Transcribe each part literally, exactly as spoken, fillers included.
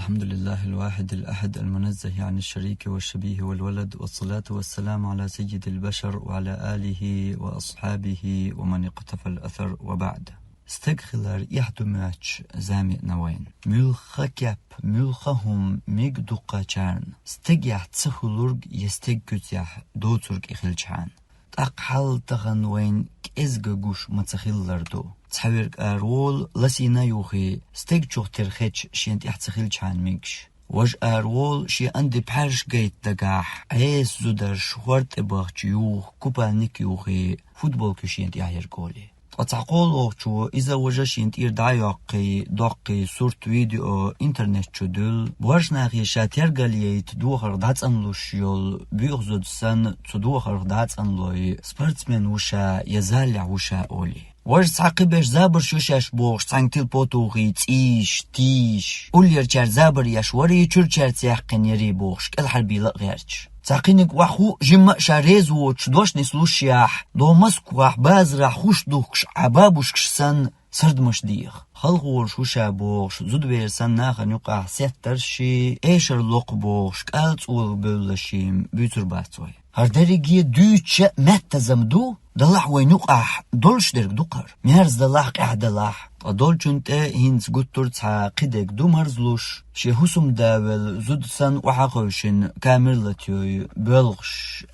الحمد لله الواحد الأحد المنزه عن الشريك والشبيه والولد، والصلاة والسلام على سيد البشر وعلى آله وأصحابه ومن اقتفى الأثر وبعد. Стаг хилар эхь ду моьттуш зама яц вайна. Муьлхха кеп, муьлхха хӀума мега дуккхачарна, стагехь ца хуьлург я стеган куьцехь доцург и хилчхьана. ТӀаккха хьал тахана вайна кӀезга гуш ма ца хиллар ду. Цхьаверг араволу ласийна а юхий, стегчух тера хеташ шена тӀехь ца хилчхьана мегаш. Важа араволу шен анди пхьаьрш гайта дагахь, Ӏеса зударш хӀорда тӀе бахча юха купальник юхий, футболка ю шена тӀехь ерг олий. Ткъа цхьа кхоалгӀачо иза важа шена тӀера дӀа а йоккхий, доккхий сурт, видео интернет чу дуьллу, боьрша нахе ша тергал яйта дохарх дӀацӀанлуш йолу буьйха зуда санна, цу дохарх дӀацӀанлой, спортсмен ву ша я заллехь ву ша олий. Важа цхьа кхиберш забарш ю шаьш бохуш, цхьаьнга тилпо тухий, цӀийш, тийш. Уллерчара забар еш варий, чуьрчаьрца яьккхина ярий бохуш, кӀелхьарбийла а гӀерташ. Цхьа кхиниг охьахуу, жимма а ша реза воцуш, дош нислушшехь, догӀу Москвахь базарахь хуш духкуш Ӏа бабушкаш санна, сардамаш деха. Халхалуш ву ша бохуш, зудабер санна нахана юкъахь сеттарш ший, эшар локху бохуш, кӀал цӀолга бевллаш ший буьйцур бац вай. ХӀара дерриге дуьйцуш а меттазам ду, делахь вайна юкъахь долуш дерг ду-кх хӀара. Мерза делахь, къаьхьа делахь. Ткъа долчун тӀе хӀинца гуттар а цхьа кхидерг ду марзлуш, шен хӀусамда велла зуда санна охьа а хевшина камера латайой боьлхуш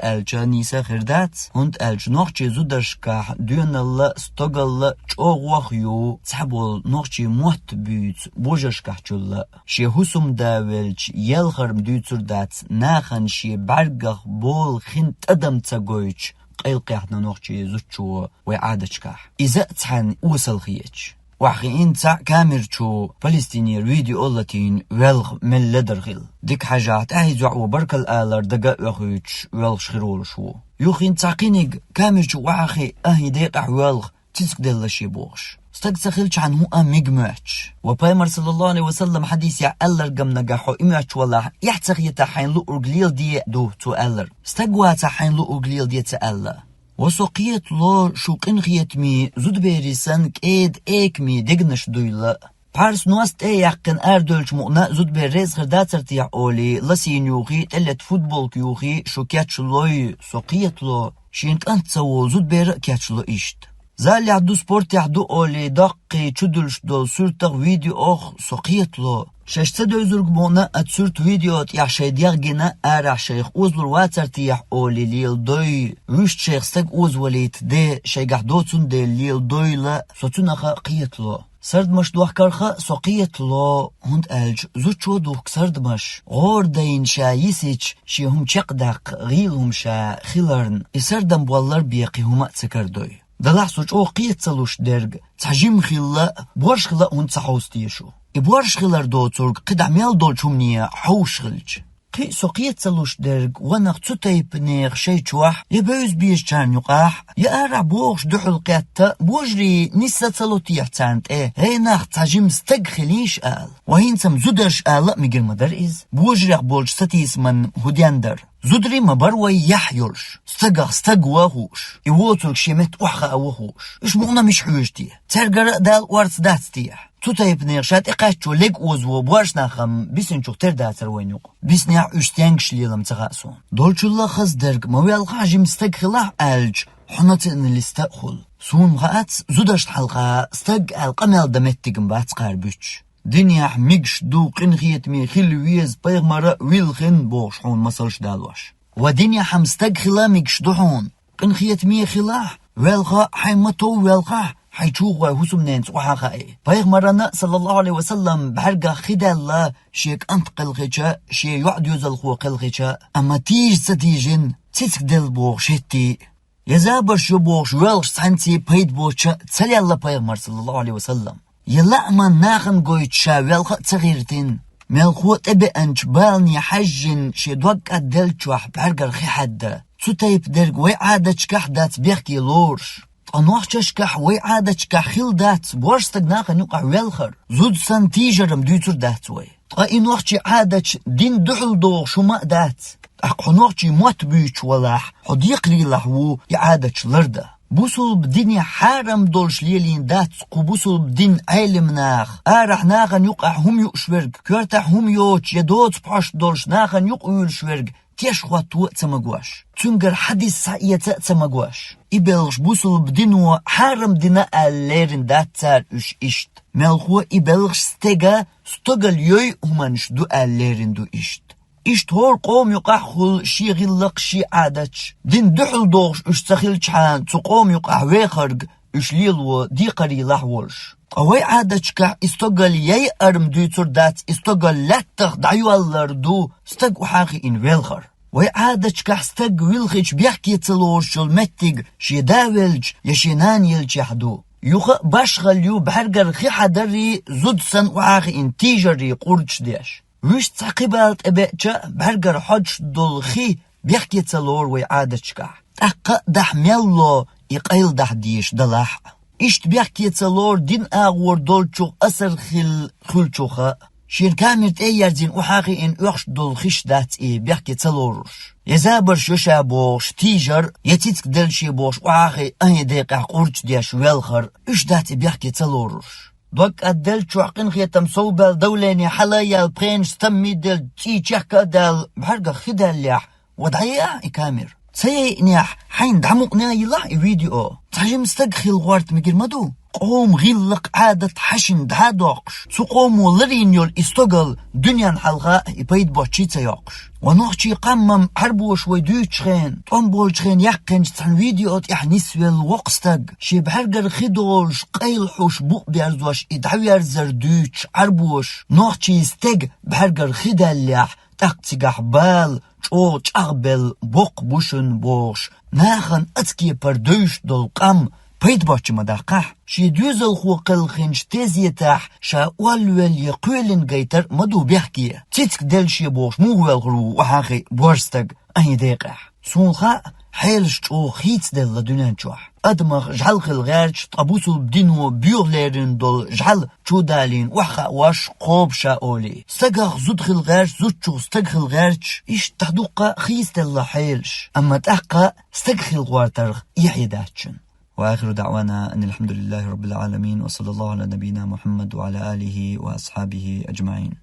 аьлча нийса а хир дац, хӀунда аьлча нохчийн зударшкахь доьналла а, стогалла а чӀогӀа ваха ю цхьаболу нохчийн мотт буьйцу божаршкахьчулла а. Шен хӀусамда велча елхар-м дуьйцур дац, нахана шен бӀаьргах болу хин тӀадам ца гойтуш, къайлакхехна нохчийн зудчо вай Ӏадаташкахь. Иза а цхьаьна осал хеташ. Охьахиъна цхьаъ камера чу Палестинера видео латийна воьлху мел ледара хилла. Дика хьажахь, тӀаьхьа иза йоӀ ву баркалла алар дага а оьхуьйтуш воьлхуш хир волуш ву. Юххин цхьа кхиниг камера чу охьахиъна, ахь и декъахь воьлху, цициг делла шен бохуш. Стаг ца хилчхьана хӀуъа мега моьттуш. Ва Пайхамар, саллаллаху Ӏалайхи ва саллам, хьадисехь аьлларг-м нагахь хьо и моьттуш валахь, эхь ца хетахь хьайна луург леладе а ду цо аьлларг. Стаг вацахь хьайна луург леладе ца аьлла. Ва со кхетало, шу къинхетаме зудаберийн санна кӀеда экаме дегнаш дуйла. Пхьарс, нос тӀе а яьккхина арадевллачу мукъана зудабер реза хир дацара техьа олий, ласийна юхий, тӀелетта футболка юхий шу кечлой, со кхетало, шен кӀант ца волу зудабер а кечло иштта. Заллехь ду, спортехь ду олий, доккхий чудуьллуш долу суьртах, видеох со кхетало. Шаьш ца девзарг мукъана оцу суьрт, видео тӀехь шайн дегӀ гина, арахь шайх озалур вацара техьа олий леладой, вуьшта шайх стаг озавалийта де шайгахь доцун дела леладойла, со цунах а кхетало. Сардамаш дохкарх а со кхетало, хӀунда аьлча зудчо духку сардамаш, гӀора дайна ша йисича, шен хӀума чекхдаккха гӀийла хӀума ша хиларна, и сардам боллар бен кхин хӀума а ца карадой. Делахь со чӀогӀа кхета ца луш дерг цхьа жима хилла а, борш хила а хӀунда ца хьовса теша? И борш хилар доцург кхидӀа мел долчу хӀумане хьовсуш хилча. Кхин а со кхета ца луш дерг, ванах цу тайпанех шайн чохь я бевза безачарна юкъахь, я арахь бохуш дуьхьал кхетта, божарий нисса ца ло техьа царна тӀе, хӀей нах, цхьа жима стаг хилийша ала. Ва хӀинца-м зударш ала а мегар ма дара иза. Божарех болчу сатийсаман хӀун ден дара? Зударий ма бара вай яхь йолуш, стагах стаг ван а хууш, и воцург шен метта охьахаа ван а хууш. Уьш мукъана мича хьоьжу те? Цаьргара а Дала орца дац техьа? Цу тайпанех ша тӀекхаьччо лега озаво боьрша нах-м бисинчух тера дацара вайна юкъа. Биснехь уьш стенгаш лела-м ца хаьа суна. Долчулла хаза дерг, ма велхахь жима стаг хилахь аьлча, хьо националист а хуьлу. Суна-м хаац, зударшна хьалха стаг аьлла къамел дан меттиг-м бац кхара буьттуш. Динехь мегаш ду, къинхетаме хила веза, пайхамар а вилхина бохуш хьуна масалш далош. Ва динехь-м стаг хила мегаш ду хьуна. Къинхетаме хилахь, велха, хьайн ма-тов велхахь, хьайн чу гӀой хӀусамненца охьа а хаий. Пайхамарана, саллаллаху Ӏалайхи ва саллам, бӀаьргах хи даьлла, шен кӀант кхелхича, шен йоӀ доьзалхо кхелхича, амма тийжа ца тийжина, цициг делла бохуш хӀетте а, я забарш ю бохуш воьлхуш цхьаьнций пайда боцуш а ца лелла пайхамар, саллаллаху Ӏалайхи ва саллам. Я лааман нахана гойтуш ша велха а ца гӀиртина. Мелхо а тӀебеанчу балане хьаьжжина шен дог кӀадделлачохь бӀаьргара хи хьаьдда. Цу тайпа дерг вай Ӏадаташкахь дац бехке лоруш. Ткъа нохчашкахь, вай Ӏадаташкахь хилла дац боьрша стаг нахана юкъахь велхар. Зуда санна тийжар-м дуьйцур дац вай. Ткъа и нохчийн Ӏадаташ динна дуьхьал догӀуш хӀума а дац. ТӀаккха хьо нохчийн мотт буьйцуш валахь, хьо декхарийлахь ву и Ӏадаташ лардан. Бусулба дине хьарам долуш лелийна дац кху бусулба дин Ӏелимнаха, арахь нахана юкъахь хӀума юуш верг, коьртахь хӀума йоцуш я доца пхьош долуш нахана юкъа вуьйлуш верг теш хӀотто а ца магош, цуьнгара хьадис схьаэца а ца магош. И белхаш бусулба дино хьарам дина аьлла лерина дац цара уьш иштта. Мелхо и белхаш стеган стогал йой хӀуманаш ду аьлла лерина ду иштта. Иштта хӀора къоман юкъахь а хуьлу шен гӀиллакх, шен Ӏадаташ. Дина дуьхьал догӀуш уьш ца хилчхьана, цу къоман юкъахь вехарг уьш лело декхарийлахь а волуш. Ткъа вай Ӏадаташкахь и стогал яйар-м дуьйцур дац, и стогал лаьттах дӀайоьллар ду, стаг охьа хиъна велхар. Вай Ӏадаташкахь стаг вилхича бехке ца лоруш йолу меттиг шен да велча я шен нана елчехь ду. Юха а башхалла ю бӀаьргара хи хьадарий, зуда санна охьа хиъна тийжарий къурдаш деш. Вуьшта цхьа кхин бала тӀебеача, бӀаьргара хьодуш долу хи бехке ца лору вай Ӏадаташкахь. ТӀаккха а дахьа мел ло и къайладахьа дезаш далахь а. Иштта бехке ца лору дин агӀор долчух асар хилла хуьлучуха а. Шена камера тӀе а ерзийна охьа хиъна оьхуш долу хиш дац и бехке ца лоруш. Я забарш йо ша бохуш тийжар, я цициг делла ше бохуш охьа хиъна ахӀе декъехь къурдаш деш велхар, уьш дац и бехке ца лоруш. Дог кӀадделла, чохь къинхетам совбаьлла, давление хьала а яьлла, пхенаш стаммий а делла, цӀий чехка а даьлла, бӀаьргах хи даьллехь, ва дӀаяйахьа и камера. Ца яйинехь, хьайна дӀа мукъане а йилахь и видео. Цхьа жима стаг хила гӀорта мегар ма ду. Къоман гӀиллакх, Ӏадат хьаьшна дӀа а доккхуш, цу къомо ларийна йолу и стогал дуьненна хьалха а и пайда боцчу а ца йоккхуш. Ва нохчийн къаман Ӏарбоша вай дуьйцучу хенахь, тӀом болчу хенахь яьккхинчу цхьана видео тӀехь нисвелла воккха стаг, шен бӀаьргара хи долуш, къайла хьуш, букъ берзош и дӀаверзар дуьйцуш Ӏарбоша, нохчийн стеган бӀаьргара хи даьллехь, тӀаккха цигахь бала, чӀогӀа чӀагӀбелла боккха бу шуна бохуш, нахана ацкепара девзаш долу къам пайда боцчу ма даккхахь. Шен доьзалхо кхелхинчу тезетахь ша оллавелла я кхоьлина гайтар а ма ду бехке. Цициг делла ше бохуш муха велхар ву охьа хиъна борша стаг ахӀе декъехь? Суна хаьа, хьелаш чӀогӀа хийцаделла дуьнен чохь. Адамах жӀаьла хила гӀерташ, ткъа бусулба дино боьха лерина долу жӀаьла чудалийна охьахаавеш кхобуш а олий. Стагах зуда хила гӀерташ, зудчух стаг хила гӀерташ, иштта дуккха а хийцаделла хьелаш. Амма тӀаккха стаг хила гӀортарх эхь дац шуна. وآخر دعوانا أن الحمد لله رب العالمين، وصلى الله على نبينا محمد وعلى آله وأصحابه أجمعين.